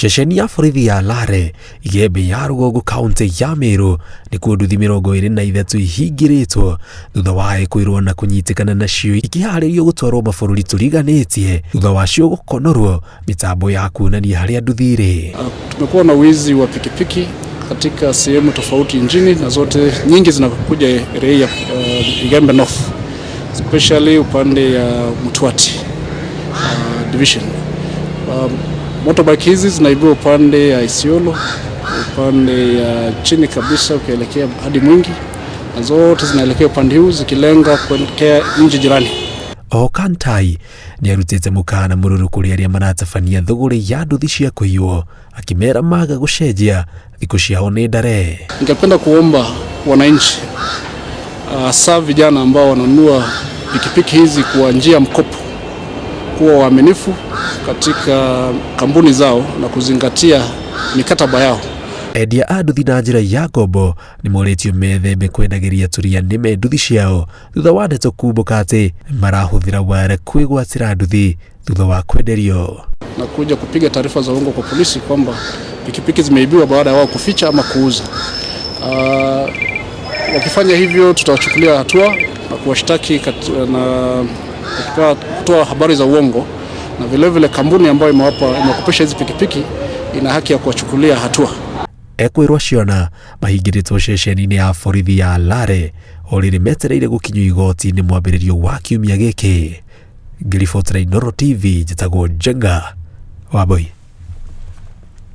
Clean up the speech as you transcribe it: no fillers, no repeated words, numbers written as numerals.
Ceceni ya borithi ya Lare Igembe ya rũgongo kaunti ya Meru nĩkuo nduthi 23 ihingĩrĩtwo thutha wa kwĩrwo na kũnyitĩkana nacio ikĩharĩrio gũtwarwo mabũrũri tũriganĩtie thutha wacio gũkonorwo mĩtambo ya kuonania harĩa nduthi irĩ. Tumekuwa na wizi wa pikipiki katika sehemu tofauti nchini na zote nyingi zinakuja area ya Igembe North, especially upande ya Mutwati division. Motorbike hizi zinaibiwa upande ya Isiolo, upande ya chini kabisa ukielekea hadi Mwingi, na zote zinaelekea upande huu zikilenga kuelekea nchi jirani. O Kantai nĩ arutĩte mũkana mũrũrũ kũrĩ arĩa maratabania thũgũrĩ ya nduthi cia kũiywo, akĩmera maga gũcenjia thikũ ciao nĩ ndare. Ningependa kuomba wananchi, hasa vijana ambao wananunua pikipiki hizi kwa njia mkopo, kuwa waaminifu katika kampuni zao na kuzingatia mikataba yao. Endia a nduthi na njĩra ya ngombo nĩ morĩtio metheme kwendagĩria tũria nĩme nduthi ciao thutha wa ndeto kumbũka atĩ marahũthĩra wara kwĩgwatĩra nduthi thutha wa kwenderio. Na kuja kupiga taarifa za uongo kwa polisi kwamba pikipiki zimeibiwa baada ya wao kuficha ama kuuza. Wakifanya hivyo tutawachukulia hatua na kuwashtaki na kutoa habari za uongo, na vile vile kampuni ambayo imewakopesha hizi pikipiki ina haki ya kuwachukulia hatua. Ekwĩrwo ciona mahingĩrĩtwo ceceni-inĩ ya borithi ya Lare o rĩrĩ metereire gũkinyio igoti-inĩ mwambĩrĩrio wa kiumia gĩkĩ. Ngĩribotera Inooro TV, njĩtagwo Njenga Wambui.